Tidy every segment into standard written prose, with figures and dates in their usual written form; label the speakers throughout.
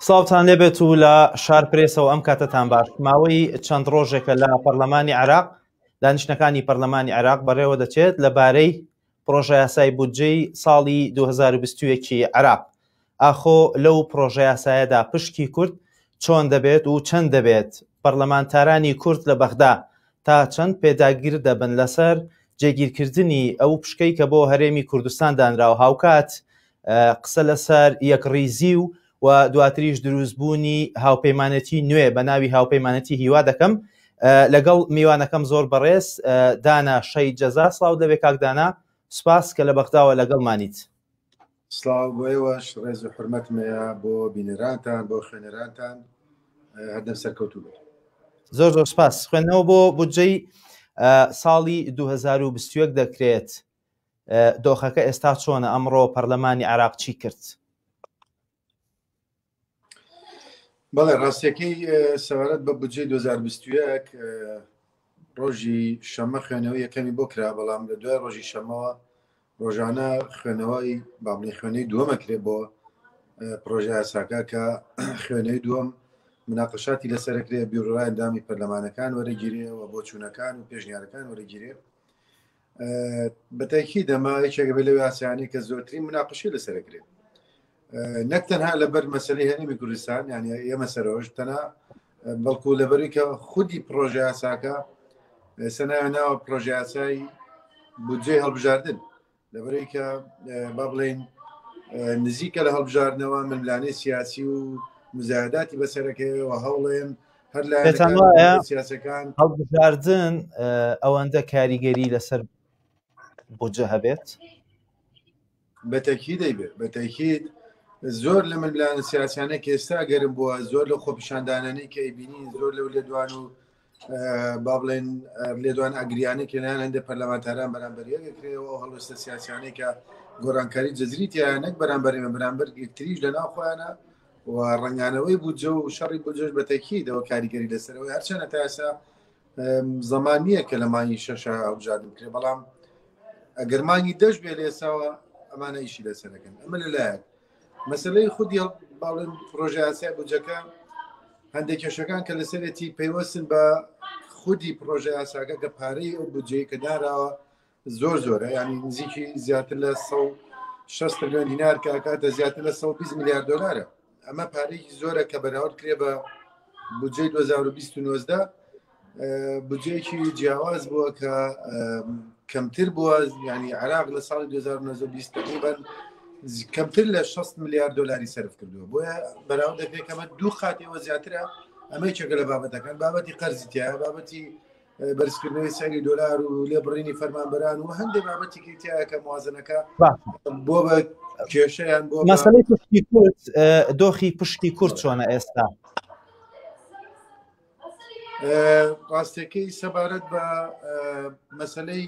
Speaker 1: سڵاوتان لێبێت و لە شار پرێسەوە ئەم کاتەتان باش. ماوەی چەند ڕۆژێکە لە پەرلەمانی عێراق دانیشتنەکانی پەرلەمانی عێراق بەڕێوە دەچێت لەبارەی پڕۆژەیاسای بودجەی ساڵی 2021 عێراق. ئاخۆ لەو پڕۆژەیاسایەدا پشکی کورد چۆن دەبێت و چەند دەبێت؟ پەرلەمانتارانی کورد لە بەغدا تا چەند پێداگر دەبن لەسەر جێگیرکردنی ئەو پشکەی کە بۆ هەرێمی کوردستان دانراوە هاوکات قسە لەسەر یەکڕیزی و و دواتریش دروستبوونی هاوپەیمانەتی نوێ بە ناوی هاوپەیمانەتی هیوا دەکەم لەگەڵ میوانەکەم زۆر بەڕێز دانا شەی جەزا سڵاو دەبێ کاک دانا سپاس کە لە بەغداوە لەگەڵمانیت.
Speaker 2: سڵاو بۆ ئێوەش ڕێز و حورمەتم هەیە بۆ بینەرانتان بۆ خوێنەرانتان هەردەم سەرکەوتوو بن.
Speaker 1: زۆر زۆر سپاس. خوێندنەوە بۆ بودجەی ساڵی 2021 دەکرێت. دۆخەکە ئێستا چۆنە؟ ئەمڕۆ پەرلەمانی عێراق چی کرد؟
Speaker 2: بەڵێ ڕاستیەکەی سەبارەت بە بودجەی 2021 ڕۆژی شەممە خوێنەوەی یەکەمی بۆ کرا بەڵام لە دوای ڕۆژی شەمەوە ڕۆژانە خوێنەوەی بابلی خوێنەی دووەمە کرێ بۆ پرۆژە یاساکە کە خوێنەوەی دووەم مناقشاتی لەسەرکرێ بیرڕای ئەندامی پەرلەمانەکان وەرەگیرێ و بۆچوونەکان و پێشنیارەکان وەرەگیرێ بەتەکی دەما یەکێکە بێ لەو یاسایانەی کە زۆرترین مناقشەی لەسەرکرێ نەک تەنها لەبەر مەسلەی هەرێمی کوردستان یعنی ئێمە سەرۆژ تەنها بەڵکو لەبەری کە خودی پرۆژە یاساکە سەنایە ناوە پرۆژە یاسای بودجەی هەڵبژاردن لەبەرەی کە با بڵێین نزیکە لە هەڵبژاردنەوە ململانێ سیاسی و مزایداتی بەسەرەکەیەوە هەوڵێن هەر لە سیاسەکان
Speaker 1: هەڵبژاردن ئەوەندە کاریگەری لەسەر بودجە هەبێت؟
Speaker 2: بەتەکید دەیبێت بەتەکید زۆر لە ململانە سیاسیانە کە ئێستا گەرم بووە زۆر لە خۆپیشاندانانەی کە ئەیبینین زۆر لەو لێدوان و با بڵێن لێدوان ئەگریانەی کە لەلایەن هەندێک پەرلەمانتاران بەرامبەر یەکەکرێەوە ئەو هەڵوێستە سیاسیانەی کە گۆڕانکاری جەزری تیایە نەک بەرامبەر ئێمە بەرامبەر یەکتریش لەناو خۆیانە و ڕەنگانەوەی بودجە و شەڕی بودجەش بە تەکیدەوە کاریگەری لەسەرەوەی هەرچەنە تا ئێستا زەمان نییە کە لە مانگی شەشە هەڵبژاردن بکرێ بەڵام ئەگەر مانگی دەش بێ لە ئێستاوە ئەمانە ئیشی لەسەرەکەن ئەمە لەلایەک مەسلەی خودی باڵێن پرۆژە یاسای بودجەکە هەندێک کێشەکان کە لەسەرێتی پەیوەستن بە خودی پرۆژە یاساکە کە پارەی ئەو بودجەیە کە داراوە زۆر زۆرە ینی نزیکی زیاتر لە 6 تریلیۆن دینار کە ئەکاتە زیاتر لە 120 میلیارد دلارە ئەمە پارەیەکی زۆرە کە بەراورد کرێ بە بودجەی 2029 بودجەیەکی جیاواز بووە کە کەمتر بووە ینی عراق لە ساڵی 2020 تقریبا کەمتر لە 60 میلیارد دلاری سرف کردووە بۆیە بەراورد دەکرێت کەمە دوو قاتەوە زیاترە ئەمە یەکێکە لە بابەتەکان بابەتی قەرزی تایە بابەتی بەرزکردنەوەی سعری دۆلار و لێبڕینی فەرمانبەران و هەندێک بابەتی تایە کە موازنەکە بۆ بە کێشەیان بۆ
Speaker 1: مەسەلەی پشکی کورد دۆخی پشکی کورد چۆنە ئێستا؟
Speaker 2: ڕاستەکەی سەبارەت بە مەسلەی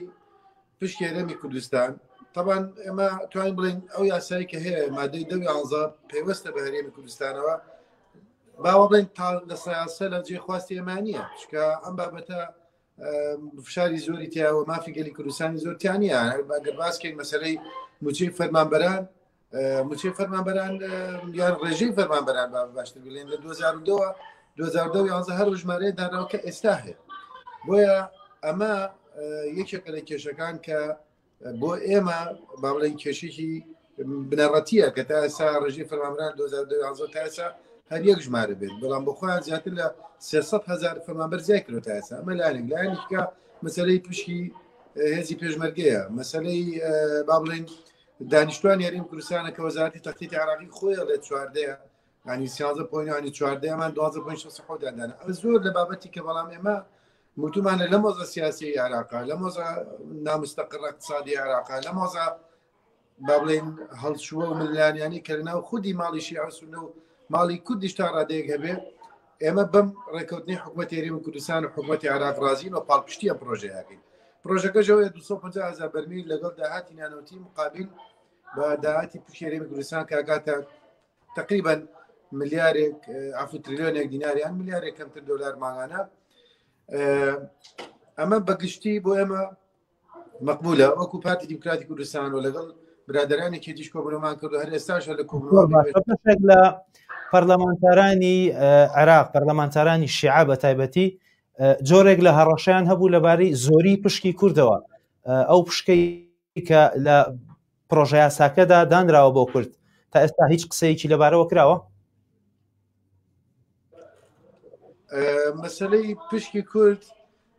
Speaker 2: پشکی هەرێمی کوردستان طبعا ئێمە توانین بڵێن ئەو یاسایی کە هەیە مادەی دەوی ئازا پەیوەستە بە هەرێمی کوردستانەوە باوە بڵێن تا لە سیاسە لە جێ خواستی ئێمە نییە چکە ئەم بابەتە فشاری زۆری تیاوە مافی گەلی کوردستانی زۆر تیانە ئەگەر باسکەین مەسلەی موچەی فەرمانبەران موچەی فەرمانبەران یان ڕێژەی فەرمانبەران با باشتر بڵێن لە 2002 2011 هەر ژمارەیە داناوە کە ئێستا هەیە بۆیە ئەمە یەکێکە لە کێشەکان کە بۆ ئێمە با بڵێن کێشێکی بنەڕەتیە کە تا ئێستا ڕژی فەرمانبەران 2012 تا ئێستا هەر یەک ژمارە بێت بەڵام بۆ خۆیان زیاتر لە 300 هزار فەرمانبەر زیای کرد تا ئێستا ئەمە لایەنێک لایەنێکە مەسەلەی پشکی هێزی پێشمەرگەیە مەسەلەی با بڵێن دانیشتوانی هەرێم کوردستانە کە وەزارەتی تەختیتی عراقی خۆی لە چواردەیە ینی سیازە پۆینانی چواردەیەمان دوازە پۆین شەست حەوتیان دانا ئەمە زۆر لە بابەتی کە بەڵام ئێمە متومانە لە مۆزە سیاسی عێراقا لە مۆزە نامستەقڕ اقتصادی عێراقا لە مۆزە با بڵێن هەڵچووە و ململانیانی کە لەناو خودی ماڵی شیعە سونە و ماڵی کوردیش تا ڕادەیەک هەبێ ئێمە بەم ڕێکەوتنی حکوومەتی هەرێمی کوردستان و حکوومەتی عێراق ڕازین و پاڵپشتی ئەم پرۆژەیەکەین پرۆژەکە ژەوەیە 250 هزار بەرمیل لەگەڵ داهاتی نانەوتی مقابل بە داهاتی پشتی هەرێمی کوردستان کاکاتە تقریبا ملیارێک عفو تریلیۆنێک دینار یان ملیارێک کەمتر دۆلار مانگانە ئەمە بەگشتی بۆ ئێمە مەقبولە وەکو پارتی دیموکراتی کوردستان و لەگەڵ برادرانی کێتیش کۆبوونەوەمان کردو هەر ئێستاش لە کۆبوونەوە
Speaker 1: لە پەرلەمانتارانی عێراق پەرلەمانتارانی شیعە بە تایبەتی جۆرێک لە هەڕەشەیان هەبوو لەبارەی زۆری پشکی کوردەوە ئەو پشکەی کە لە پرۆژە یاساکەدا دانراوە بۆ کورد تا ئێستا هیچ قسەیەکی لەبارەوە کراوە؟
Speaker 2: مەسلەی پشکی کورد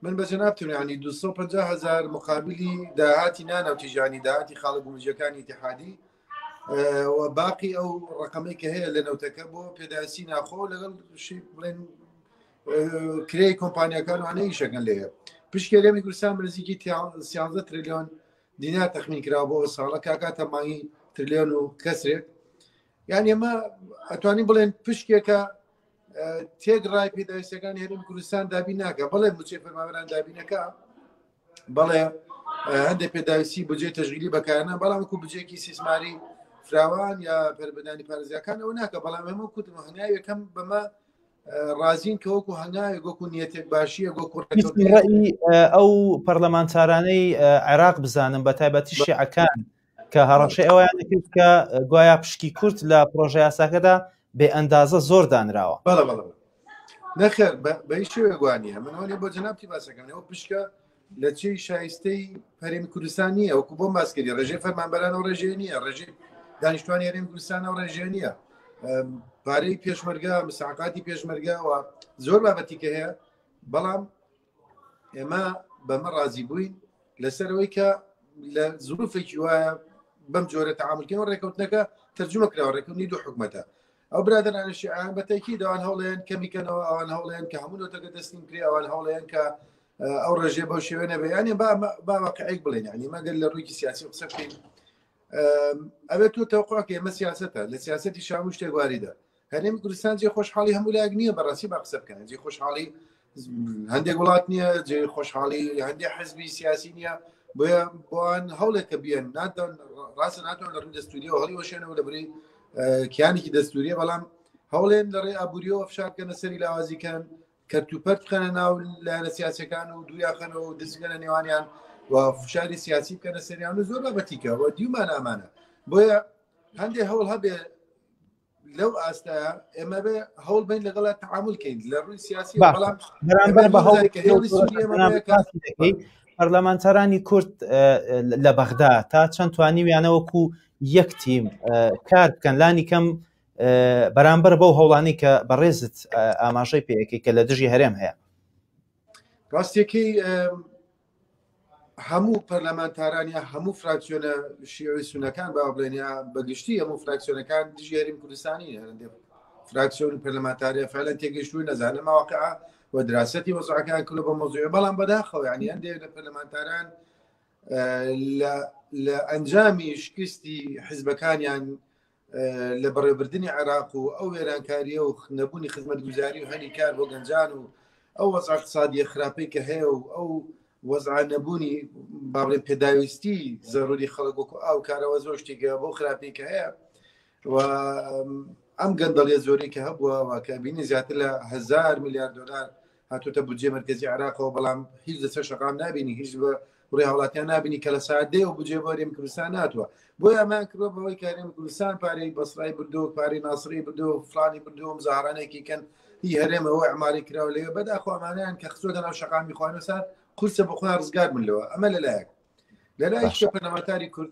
Speaker 2: من بە جەنابتم ینی 250 هزار مقابلی داهاتی نانەوتیژانی داهاتی خاڵە گومرجەکانی اتحادی و باقی ئەو ڕقەمەی کە هەیە لە نەوتەکە بۆ پێداویستی ناخۆ لەگەڵ بڵێن کرێی کۆمپانیەکان وانە ئیشەکەن لێ پشکی هەرێمی کوردستان نزیکی 13 تریلیۆن دینار تەخمین کرا بۆ ساڵە کاکاتە مانگی تریلیۆن و کەسرێک یان ئێمە ئەتوانین بڵێن پشکێکە تێک ڕای پێداویستەکانی هەرێمی کوردستان دابین ناکە بەڵێ موچەی فەرمانبەران دابینەکە بەڵێ هەندێک پێداویستی بجێ تەژگیری بەکارنا بەڵام وەکو بجێکی سیسماری فراوان یا پەربدانی پارێزگاکان ئەوە ناکە بەڵام ئەمە کوتم هەنگاوێکەم بەمە ڕازین کە وەکو هەنگاوێک وەکو نیەتێک باشیە وەکو
Speaker 1: ئەو پەرلەمانتارانەی عێراق بزانم بە تایبەتی شیعەکان کە هەڕەشەی ئەویان کرد کە گویا پشکی کورت لە پرۆژە یاساکەدا بێ ئەندازە زۆر دانراوە.
Speaker 2: بەڵێ بەڵێ نەخێر بە هیچ شێوەیەک وا نییە من ئەوە بۆ جەنابتی باسەکەم ئەو پشکە لە چی شایستەی هەرێمی کوردستان نییە وەکو بۆم باس کردی ڕێژەی فەرمانبەران و ڕێژەیە نییە ڕێژەی دانیشتوانی هەرێمی کوردستان و ڕێژەیە نییە پارەی پێشمەرگە مساقاتی پێشمەرگە و زۆر بابەتی کە هەیە بەڵام ئێمە بەمە ڕازی بووین لەسەرەوەی کە لە زروفێکی وایە بەم جۆرە تعاملکەن و ڕێکەوتنەکە تەرجمە کراوە ڕێکەوتنی دوو حکومەتە ئەو برادەرانە شیعیان بە تەکید ئەوان هەوڵێن کەمیکەنەوە ئەوان هەوڵێن کە هەموو نۆتەکە دەستیم کرێ ئەوان هەوڵێن کە ئەو ڕێژێ بەو شێوە نەبێ یانێ با با واقعێک بڵێن یعنی مەگەر لە ڕوویکی سیاسی قسە بکەین ئەوێ تۆ تەوقعکە ئێمە سیاستە لە سیاستی شام و شتێک واریدە هەرێمی کوردستان جێ خۆشحاڵی هەموو لایەک نییە بەڕاستی با قسە بکەن جێ خۆشحاڵی هەندێک وڵات نییە جێ خۆشحاڵی هەندێک حزبی سیاسی نییە بۆیە بۆیان هەوڵێک کە بیان ناتوان ڕاستە ناتوان لە ڕووی دەستوریەوە هەڵی وەشێنەوە لە بری کیانێکی دەستوریە بەڵام هەوڵێن لە ڕێ ئابووریەوە فشار بکەنە سەری لاوازیکەن کەرتوپەرت بخەنە ناو لایەنە سیاسەکان و دویاخەنەوە و دزگەنە نێوانیان و فشاری سیاسی بکەنە سەریان و زۆر بابەتیکە و دیومان ئامانە بۆیە هەندێک هەوڵ هەبێ لەو ئاستە ئێمە بێ هەوڵ بین لەگەڵا تعامل کەین لە ڕووی سیاسی بەڵام
Speaker 1: بەرامبەر بە هەوڵ پەرلەمانتارانی کورد لە بەغدا تا چەند توانیویانە وەکو یەک تیم کار بکەن لانی کەم بەرامبەر بەو هەوڵانی کە بەڕێزت ئاماژەی پێەکەی کە لە دژی هەرێم هەیە.
Speaker 2: ڕاستیەکەی هەموو پەرلەمانتاران یا هەموو فراکسیۆنە شیعی سونەکان با بڵێن یا بەگشتی هەموو فراکسیۆنەکان دژی هەرێم کوردستانی هەندێک فراکسیۆن و پەرلەمانتاریە فعلا تێگەشتوون نەزانە ماواقع و دراسەتی وەزعەکان کردو بە مەوزوع بەڵام بەداخەوە یعنی هەندێک لە پەرلەمانتاران لە ئەنجامی شکستی حزبەکانیان لە بەڕێوەبردنی عێراق و ئەو وێرانکاریە و نەبوونی خزمەتگوزاری و هەلی کار بۆ گەنجان و ئەو وەزع اقتصادیە خراپەی کە هەیە و ئەو وەزع نەبوونی باڵێن پێداویستی زەروری خەڵک وەکو ئاو کارەوە زۆر شتێکە بۆ خراپی کە هەیە و ئەم گەندەڵیە زۆری کە هەبووە و کە بینی زیاتر لە هزار میلیارد دلار هاتوتە بودجێ مەرکەزی عێراقەوە بەڵام هیچ لەسەر شەقام نابینی هیچ بە ڕێ هاوڵاتیان نابینی کە لە ساعت دێ و بودجێ بۆ هەرێمی کوردستان ناتوە بۆیە ئەمان کردوە بەوەی کە هەرێمی کوردستان پارەی بەسرای بردو پارەی ناسری بردو فلانی بردو مزاهرانێکی کەن هی هەرێمەوە ئەماری کراوە لەوێ بەداخۆ ئەمانیان کە خستۆتە ناو شەقامی خوانەسار قورسە بۆ خۆیان ڕزگار بن لەوە ئەمە لەلایەک لەلایەک پەرلەمانتاری کورد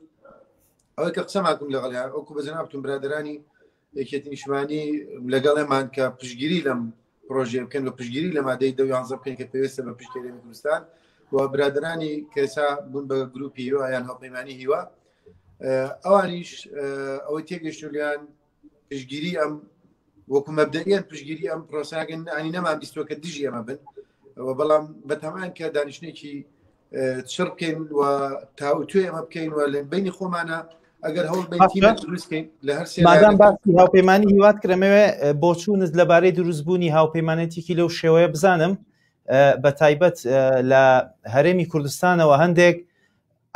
Speaker 2: ئەوەی کە قسەماکم لەگەڵیان ئەوکو بە جەنابتون برادرانی یەکێتی نیشتمانی لەگەڵێمان کە پشگیری لەم پرۆژێ بکەن و پشگیری لە مادەی دە یانزە بکەن کە پێویستە بە پشتێری کوردستان و برادرانی کەسا بوون بە گروپی هیوا یان هاوپەیمانی هیوا ئەوانیش ئەوەی تێگەشتولیان پشگیری ئەم وەکو مەبدەئیان پشگیری ئەم پرۆساگەن ئەنی نەمان بیستوە کە دژی ئەمە بن و بەڵام بەتەمان کە دانیشتێکی چڕ بکەین و تاوتوێ ئەمە بکەین و لە بینی خۆمانە ئەگەر هەوڵ دروستکەین لە هەر
Speaker 1: مادام باسی هاوپەیمانی هیوات کرەمەوێ بۆچوونت لەبارەی دروستبوونی هاوپەیمانێتێکی لەو شێوەیە بزانم بە تایبەت لە هەرێمی کوردستانەوە هەندێک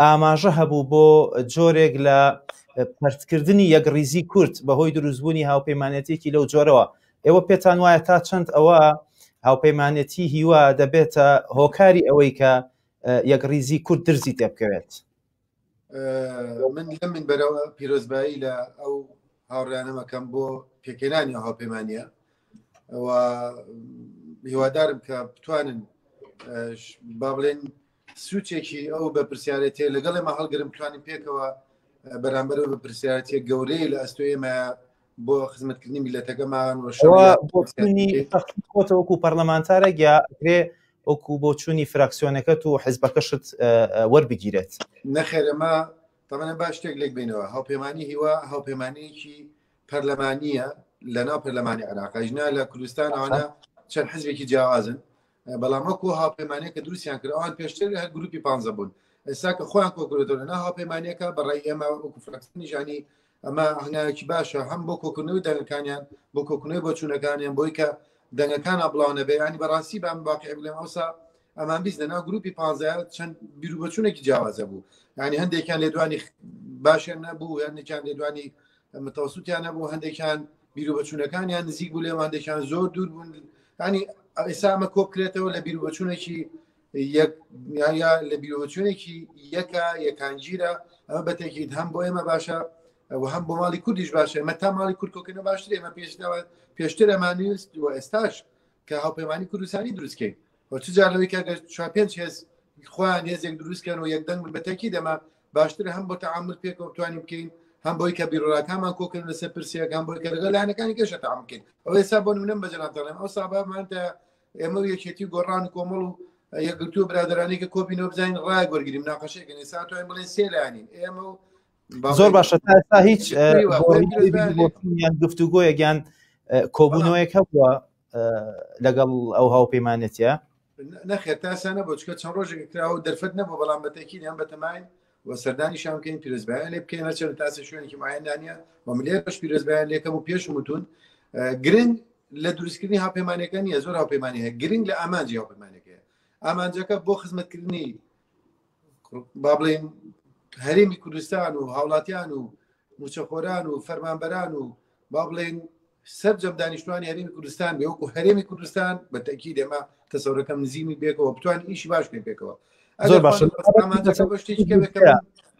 Speaker 1: ئاماژە هەبوو بۆ جۆرێک لە پەرتکردنی یەکڕیزی کورد بەهۆی دروستبوونی هاوپەیمانێتێکی لەو جۆرەوە ئێوە پێتان وایە تا چەند ئەوە هاوپەیمانێتی هیوا دەبێتە هۆکاری ئەوەی کە یەکڕیزی کورد درزی تێبکەوێت؟
Speaker 2: من لەم من بەرەوە پیرۆزبایی لە ئەو هاوڕیانەمەکەم بۆ پێکهێنانی هاوپەیمانیە و هیوادارم کە بتوانن با بڵێن سوچێکی ئەو بە پرسیارەتێ لەگەڵ ئێمە هەڵگرم بتوانین پێکەوە بەرامبەر بە پرسیارەتێ گەورەی لە ئەستۆ ئێمە بۆ خزمەتکردنی میلەتەکەمان
Speaker 1: خۆتە وەکو پەرلەمانتارێک یا کرێ وەکو بۆچوونی فراکسیۆنەکەت و حزبەکەشت وەربگیرێت؟
Speaker 2: نەخێر ئەمە تەمەە با شتێک لێک بینەوە هاوپەیمانی هیوا هاوپەیمانیەکی پەرلەمانیە لە ناو پەرلەمانی عراق ژنا لە کوردستان ئەوانە چەند حزبێکی جیاوازن بەڵام وەکو هاوپەیمانەکە دروستیان کرد ئەوان پێشتر هەر گروپی پ بوون ئێستا کە خۆیان کۆکردەوە لە ناو هاوپەیمانیەکە بەڕای ئێمە وەکو فراکسیۆنی ژانی ئەمە هەنگاوێکی باشە هەم بۆ کۆکردنەوەی دەنگەکانیان بۆ کۆکردنەوەی بۆچوونەکانیان بۆی کە دەنگەکانە بڵاو نەبێ ینی بەڕاستی بام واقعی بڵێم ئەوسا ئەمان بیست لەناو گروپی پ چەند بیروبەچوونێکی جیاوازە بوو ینی هەندێکیان لێدوانی باشیان نەبوو هەندێکیان لێدوانی متەوسوتیان نەبوو هەندێکیان بیروبەچوونەکانیان نزیک بوو لێوان هەندێکیان زۆر دوور بوون ینی ئێستا ئەمە کۆبکرێتەوە لە بیروبەچوونێکی یەک یا لە بیرۆچونێکی یەکە یەکانگیرە ئەمە بەتێکیت هەم بۆ ئێمە باشە و هەم بۆ ماڵی کوردیش باشە ئێمە تا ماڵی کورد کۆکەنە باشتر ئێمە پێشتەوە پێشتر ئەمانویست و ئێستاش کە هاوپەیمانی کوردستانی دروستکەین و چ جار لەوەی کە گەر چوار پێنج هێز خۆیان هێزێک دروستکەن و یەک دەنگ بن بەتەکی دەما باشتر هەم بۆ تەعامل پێکەوە بتوانین بکەین هەم بۆی کە بیرۆراکانمان کۆکردن لەسەر پرسێک هەم بۆی کە لەگەڵ لایەنەکانی گەشە تەعامل بکەین ئەو ئێستا بۆ نمونە بە جەناب دەڵێم ئەو سابامان تا ئێمە و یەکێتی و گۆڕان و کۆمەڵ و یەکگرتوو برادرانی کە کۆبینەوە بزانین ڕای وەرگریم ناقەشێکن ئێستا توانین بڵێن سێ لایەنین ئێمە و
Speaker 1: زۆر باشە تا ئێستا هیچ یان گفتوگۆیەک یان کۆبوونەوەیەک هەبووە لەگەڵ ئەو هاوپەیمانێتە؟
Speaker 2: نەخێر تا ئێستا نەبوو چکە چەند ڕۆژێک کراوە و دەرفەت نەبوو بەڵام بەتەکید هەم بەتەماین و سەردانی شام بکەین پیرۆزبایان لێ بکەین هەرچەند تاسە شوێنێکی معین دانیە و من لێرەش پیرۆزبایان لێکەم و پێشم وتون گرنگ لە دروستکردنی هاوپەیمانەکە نییە زۆر هاوپەیمانی هەیە گرنگ لە ئامانجی هاوپەیمانەکەیە ئامانجەکە بۆ خزمەتکردنی با بڵێن هەرێمی کوردستان و هاوڵاتیان و موچەخۆران و فەرمانبەران و با بڵێن سەرجەم دانیشتوانی هەرێمی کوردستان بێ وەکو هەرێمی کوردستان بە تەکید ئێمە تەسەورەکەم نزیمی بێکەوە بتوان ئیشی باش بکەین پێکەوە
Speaker 1: زۆر باشە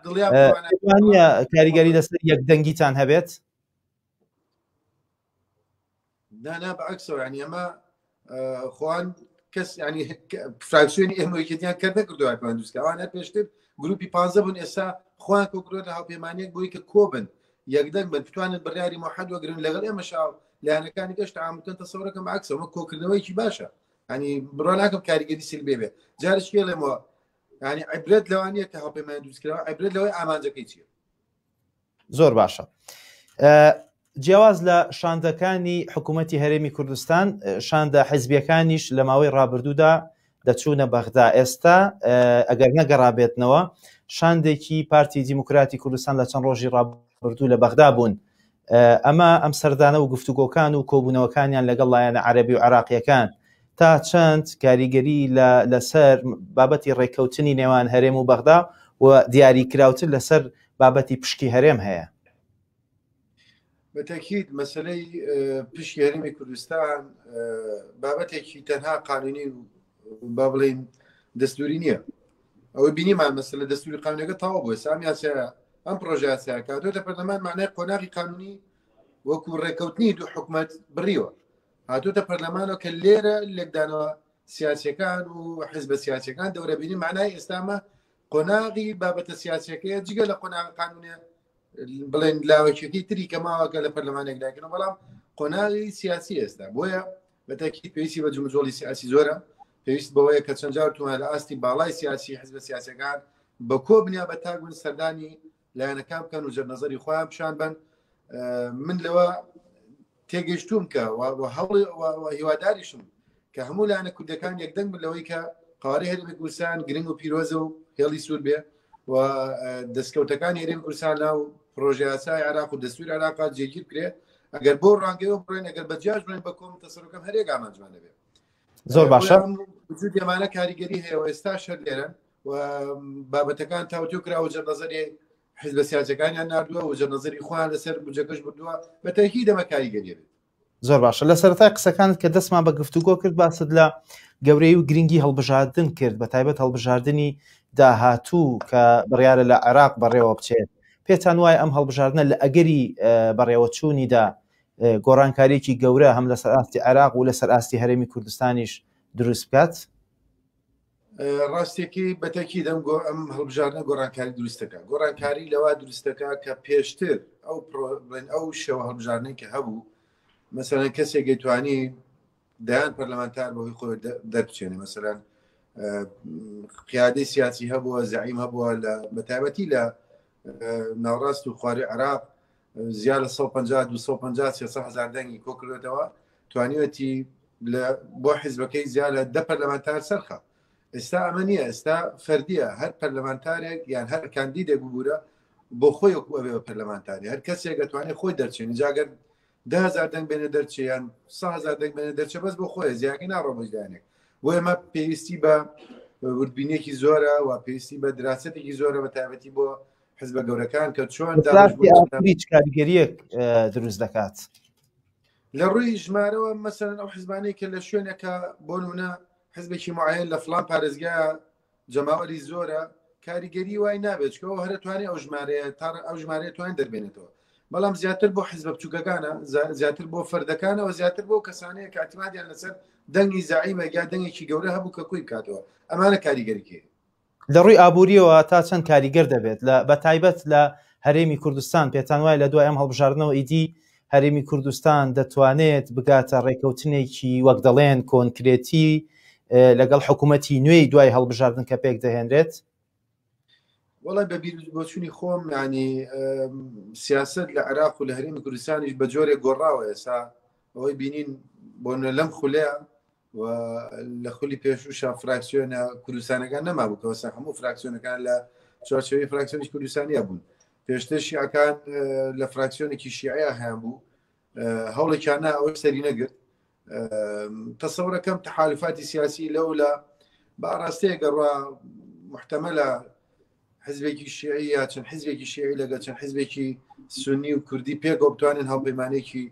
Speaker 1: دڵنیا کاریگەری لەسەر یەک دەنگیتان هەبێت
Speaker 2: نا بەعکسەوە ینی ئەمە خوان کەس ینی فراکسیۆنی ئێمە یەکێتیان کە نەکردووە پێوان دروستکە ئەوان هەر پێشتر گروپی پ بوون ئێستا خۆیان کۆکردووە لە هاوپەیمانیەک بۆی کە کۆبن یەکدەنگ بن بتوانن بڕیاری موحەد وەگرن لەگەڵ ئێمە شاو لایەنەکانی گەشت تعامل بکەن تەسەورەکەم عکسەوە کۆکردنەوەیکی باشە ینی بڕوا ناکەم کاریگەری سلبێ بێ جارش پێڵێمەوە ینی عیبرەت لەوانە کە هاوپەیمانی دروستکراوە عیبرەت لەوەی ئامانجەکەی چییە
Speaker 1: زۆر باشە جیاواز لە شاندەکانی حکوومەتتی هەرێمی کوردستان شاندە حزبیەکانیش لە ماوەی ڕابردوودا دەچوونە بەغدا ئێستا ئەگەر نەگەڕابێتنەوە شاندێکی پارتی دیموکراتی کوردستان لە چەند ڕۆژی ڕابردوو لە بەغدا بوون ئەمە ئەم سەردانە و گفتوگۆکان و کۆبوونەوەکانیان لەگەڵ لایەنە عەربی و عراقیەکان تا چەند کاریگەری لەسەر بابەتی ڕێککەوتنی نێوان هەرێم و بەغدا و دیاری کراوتر لەسەر بابەتی پشکی هەرێم هەیە؟
Speaker 2: بەتەکید مەسلەی پشکی هەرێمی کوردستان بابەتێکی تەنها قانونی و با بڵین دەستوری نییە ئەوەی بینیمان مەسلە دەستوری قانونەکە تەواو بووە سام یاسایە ئەم پرۆژە یاسایە کاتۆتە پەرلەمان معنای قۆناغی قانونی وەکو ڕێککەوتنی دوو حکومت بڕیوە هاتوتە پەرلەمانەوە کە لێرە لێکدانەوە سیاسەکان و حزبە سیاسەکان دەورەبینی معنای ئێستامە قۆناغی بابەتە سیاسەکەیە جگە لە قۆناغ قانونیە بڵێن لاوەکیەکەی تری کە ماوەکە لە پەرلەمانێک داکردن بەڵام قۆناغی سیاسی ئێستا بۆیە بەتەکی پێویستی بە جمجۆڵی سیاسی زۆرە پێویست بەوەیە کە چەند جار توانە لە ئاستی باڵای سیاسی حزبە سیاسەکان بە کۆ بنیا بە تاگون سەردانی لایەنەکان بکەن و جەرنەزەری خۆیان پیشان بن من لەوە تێگەیشتووم کە هەوڵی هیواداریشم کە هەموو لایەنە کوردەکان یەکدەنگ بن لەوەی کە قوارەی هەرێمی کوردستان گرنگ و پیرۆزە و هێڵی سوور بێ و دەستکەوتەکانی هەرێمی کوردستان ناو پرۆژە یاسای عراق و دەستور عراق جێگیر بکرێ ئەگەر بۆ ڕانگەیەوە بڕێن ئەگەر بە جیاش بڕێن بە کۆم تەسەرەکەم هەرێک ئامانجمان دەبێت
Speaker 1: زۆر باشە
Speaker 2: وجود ئەمانە کاریگەری هەیە و ئێستا شەر لێرە و بابەتەکان تاوتوێ کراوە جە نظری حزبە سیاسەکانیان نردووە و جە نظری خۆیان لەسەر بجەکەش بردووە بە تەکی دەمە کاریگەری بێت
Speaker 1: زۆر باشە لە سەرەتای قسەکانت کە دەستمان بە گفتوگۆ کرد باست لە گەورەی و گرنگی هەڵبژاردن کرد بە تایبەت هەڵبژاردنی داهاتوو کە بڕیارە لە عێراق بەڕێوە بچێت پێتان وایە ئەم هەڵبژاردنە لە ئەگەری بەڕێوەچوونیدا گۆڕانکاریەکی گەورە هەم لەسەر ئاستی عێراق و لەسەر ئاستی هەرێمی کوردستانیش دروست بکات؟
Speaker 2: ڕاستیەکەی بەتەکی دەم گۆ ئەم هەڵبژاردنە گۆڕانکاری دروستەکە گۆڕانکاری لەوا دروستەکە کە پێشتر ئەو بڵێن ئەو شێوە هەڵبژاردنەی کە هەبوو مەسەلەن کەسێک گەیتوانی دەیان پەرلەمانتار بەهۆی خۆی دەربچێنێ مەسەلەن قیادەی سیاسی هەبووە زعیم هەبووە لە بەتایبەتی لە ناوڕاست و خواری عراق زیاد لە 150 250 300 هزار دەنگی کۆ کردێتەوە توانیوەتی لە بۆ حیزبەکەی زیاد لە دە پەرلەمانتار سەرخە ئێستا ئەمە نییە ئێستا فەردیە هەر پەرلەمانتارێک یان هەر کاندیدێک ببوورە بۆ خۆی وەکو ئەبێ بە پەرلەمانتاری هەر کەسێک دەتوانێت خۆی دەرچێن جاگەر دههزار دەنگ بێنە دەرچێ یان 1000 دەنگ بێنە دەرچێ بەس بۆ خۆی زیاکەی ناڕۆ بۆ بۆ ئێمە پێویستی بە وردبینێکی زۆرە و پێویستی بە دراسەتێکی زۆرە بە تایبەتی بۆ حزبە گەورەکان کە چۆن
Speaker 1: هیچ کاریگەریەک دروست دەکات
Speaker 2: لە ڕووی ژمارەوە مەسەرەن ئەو حزبانەی کە لە شوێنێکە بۆ نمونە حزبێکی معەن لە فلان پارێزگا جەماوەری زۆرە کاریگەری وای نابێت چکەوە هەرە توانێت ئەو ژمارەیە تا ئەو ژمارەیە توانێت دەربێنێتەوە بەڵام زیاتر بۆ حزبە بچووکەکانە زیاتر بۆ فەردەکانەوە زیاتر بۆ کەسانەیە کە اعتمادیان لەسەر دەنگی زعیمە یا دەنگێکی گەورە هەبوو کە کوی بکاتەوە ئەمانە کاریگەریکێ
Speaker 1: لە ڕووی ئابووریەوە تا چەند کاریگەر دەبێت لە بە تایبەت لە هەرێمی کوردستان پێتان وایە لە دوای ئەم هەڵبژاردنەوە ئیدی هەرێمی کوردستان دەتوانێت بگاتە ڕێکەوتنێکی وەک دەڵێن کۆنکرێتی لەگەڵ حکوومەتی نوێی دوای هەڵبژاردن کە پێک دەهێنرێت؟
Speaker 2: وەڵای بە بیر بۆچوونی خۆم ینی سیاست لە عێراق و لە هەرێمی کوردستانیش بە جۆرێک گۆڕاوە ئێسا ئەوەی بینین بۆ لەم خولەیە و لە خولی پێشوشا فراکسیۆنە کوردستانەکان نەمابوو کەوەسە هەموو فراکسیۆنەکان لە چوارچێوەی فراکسیۆنی کوردستانیا بوون پێشتر شیعەکان لە فراکسیۆنێکی شیعە هەیان بوو هەوڵێکیان ئەوەی سەری نەگرت تەسەورەکەم تەحالفاتی سیاسی لەو لە بە ئاراستەیە گەڕوا محتەمەلە حزبێکی شیعی یا چەند حزبێکی شیعی لەگەڵ چەند حزبێکی سنی و کوردی پێکەوە بتوانن هاوپەیمانێکی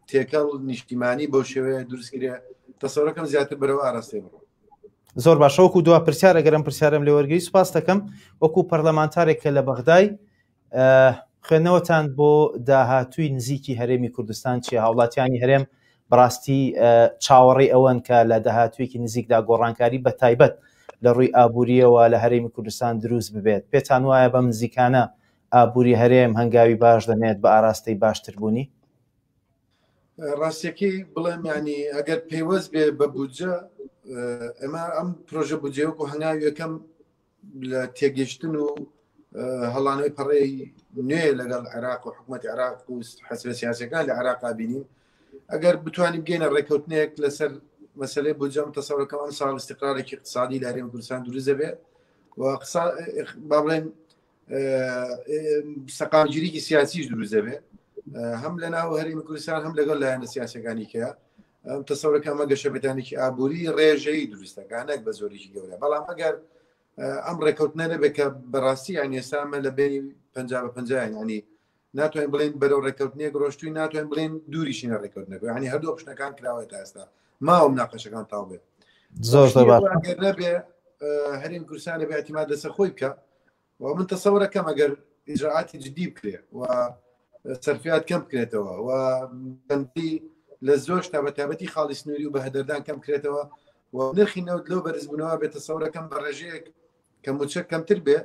Speaker 2: تێکەڵ نیشتیمانی بەو شێوەیە دروستکرێ تەسەورەکەم زیاتر بەرەو ئاراستەی بڕۆ.
Speaker 1: زۆر باشە وەکو دوا پرسیار ئەگەرم پرسیارم لێوەرگری سوپاس دەکەم وەکو پەرلەمانتارێک کە لە بەغدای خوێندنەوەتان بۆ داهاتووی نزیکی هەرێمی کوردستان چیە؟ هاوڵاتیانی هەرێم بەڕاستی چاوەڕێی ئەوەن کە لە داهاتوویەکی نزیکدا گۆڕانکاری بە تایبەت لە ڕووی ئابووریەوە لە هەرێمی کوردستان دروست ببێت. پێتان وایە بەم نزیکانە ئابووری هەرێم هەنگاوی باش دەنێت بە ئاراستەی باشتربوونی؟
Speaker 2: ڕاستیەکەی بڵێم ینی ئەگەر پەیوەست بێ بە بودجە ئێمە ئەم پرۆژە بودجەیە وەکو هەنگاوی یەکەم لە تێگەشتن و هەڵانەوەی پەڕەی نوێ لەگەڵ عێراق و حکوومەت عێراق و حەسرە سیاسەکان لە عێراقا بینین ئەگەر بتوانین بگەینە ڕێککەوتنێک لەسەر مەسلەی بودجەم تەسەورەکەم ئەم ساڵ استقرارێکی اقتصادی لە هەرێمی کوردستان دروست دەبێت و با بڵێن سەقامگیریی سیاسیش دروست دەبێت هەم لە ناو هەرێمی کوردستان هەم لەگەڵ لایەنە سیاسەکانی کە ئەم تەسەورەکە ئەمە گەشەپێدانێکی ئابووری ڕێژەیی دروستەکە نەک بە زۆریی گەورە بەڵام ئەگەر ئەم ڕێککەوتنە نەبێت کە بەڕاستی یان ئێستا ئەمە لە بینی 50 بە 50 ینی ناتوانین بڵێن بەرەو ڕێککەوتنێک ڕۆشتوی ناتوانین بڵێن دووریشی نە ڕێککەوتنەکە ینی هەردوو پشتەکان کراوە تا ئێستا ماوە مناقەشەکان تاو بێت
Speaker 1: زۆر زۆر باش
Speaker 2: ئەگەر نەبێ هەرێم کوردستان بێ اعتماد لەسەر خۆی بکە و من تەسەورەکەم ئەگەر ئیجراعاتی جدی بکرێ و سەرفیات کەم بکرێتەوە و بەندی لە زۆر شتا بە تایبەتی خاڵی سنووری و بە هەدەردان کەم کرێتەوە و نرخی نەوت لەو بەرزبوونەوە بێت تەسەورەکەم بە ڕێژەیەک کە موچە کەمتر بێ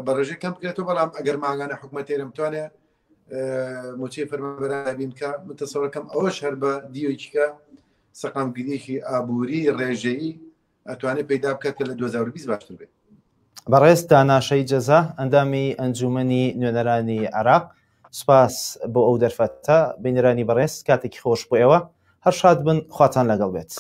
Speaker 2: بە ڕێژەی کەم بکرێتەوە بەڵام ئەگەر ماگانە حکومەت هەرێم بتوانێت موچەی فەرمانبەران بین کە من تەسەورەکەم ئەوەش هەر بە دیوێکیکە سەقامگیریەکی ئابووری ڕێژەیی ئەتوانێت پەیدا بکات کە لە 2020 باشتر بێت.
Speaker 1: بەڕێز دانا شەهید جەزا ئەندامی ئەنجومەنی نوێنەرانی عێراق سوپاس بۆ ئەو دەرفەتە بینەرانی بەڕێز کاتێکی خۆش بۆ ئێوە هەر شاد بن خواتان لەگەڵ بێت.